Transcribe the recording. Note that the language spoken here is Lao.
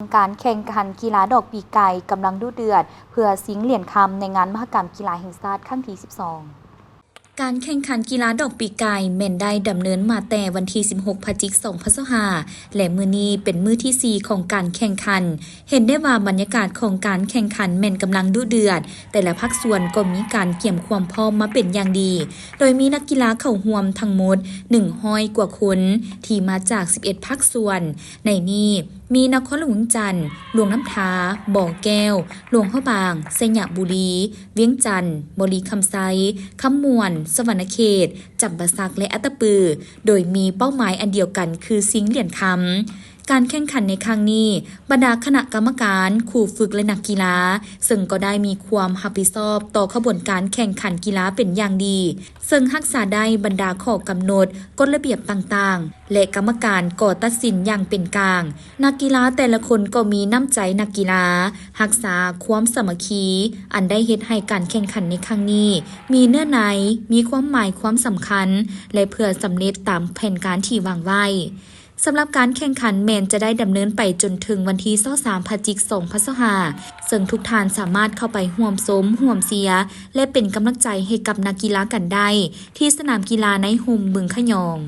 ການແຂ່ງຂັນກິລາດອກປີກໄກ່ກຳລັງດຸເດືອດ ເພື່ອຊິງຫຼຽນຄຳໃນງານມະຫະກຳກິລາແຫ່ງຊາດຄັ້ງທີສິບສອງ. ການແຂ່ງຂັນກິລາດອກປີກໄກ່ແມ່ນໄດ້ດຳເນີນມາແຕ່ວັນທີສິບຫົກ ພະຈິກ ສອງພັນຊາວຫ້າ ແລະ ມື້ນີ້ເປັນມື້ທີສີ່ຂອງການແຂ່ງຂັນ. ເຫັນໄດ້ວ່າບັນຍາກາດຂອງການແຂ່ງຂັນແມ່ນກຳລັງດຸເດືອດ, ແຕ່ລະພາກສ່ວນກໍມີການກຽມຄວາມພ້ອມມາເປັນຢ່າງດີ, ໂດຍມີນັກກິລາເຂົ້າຮ່ວມທັງໝົດໜຶ່ງຮ້ອຍກວ່າຄົນ ທີ່ມາຈາກສິບເອັດພາກສ່ວນ. ໃນນີ້ມີນະຄອນຫຼວງວຽງຈັນ, ຫຼວງນ້ຳທາ, ບໍ່ແກ້ວ, ຫຼວງພະບາງ, ໄຊຍະບູລີ, ວຽງຈັນ, ບໍລິຄຳໄຊ, ຄຳມ່ວນ, ສະຫວັນນະເຂດ, ຈຳປາສັກ ແລະ ອັດຕະປື ໂດຍມີເປົ້າໝາຍອັນດຽວກັນຄືຊິງຫຼຽນຄຳ. ການແຂ່ງຂັນໃນຄັ້ງນີ້, ບັນດາຄະນະກຳມະການ, ຄູຝຶກ ແລະ ນັກກິລາ ເຊິ່ງກໍໄດ້ມີຄວາມຮັບຜິດຊອບຕໍ່ຂະບວນການແຂ່ງຂັນກິລາເປັນຢ່າງດີ, ເຊິ່ງຮັກສາໄດ້ບັນດາຂໍ້ກຳນົດ, ກົດລະບຽບຕ່າງໆ ແລະ ກຳມະການກໍຕັດສິນຢ່າງເປັນກາງ. ນັກກິລາແຕ່ລະຄົນກໍມີນ້ຳໃຈນັກກິລາ, ຮັກສາຄວາມສາມັກຄີ, ອັນໄດ້ເຮັດໃຫ້ການແຂ່ງຂັນໃນຄັ້ງນີ້ມີເນື້ອໃນ, ມີຄວາມໝາຍຄວາມສຳຄັນ ແລະ ເພື່ອສຳເລັດຕາມແຜນການທີ່ວາງໄວ້. ສຳລັບການແຂ່ງຂັນແມ່ນຈະໄດ້ດຳເນີນໄປຈົນເຖິງວັນທີຊາວສາມ ພະຈິກ ສອງພັນຊາວຫ້າ ເຊິ່ງທຸກທ່ານສາມາດເຂົ້າໄປຮ່ວມຊົມ, ຮ່ວມເຊຍ ແລະ ເປັນກຳລັງໃຈໃຫ້ກັບນັກກິລາກັນໄດ້ ທີ່ສະໜາມກິລາໃນຮົ່ມບຶງຂະຫຍອງ.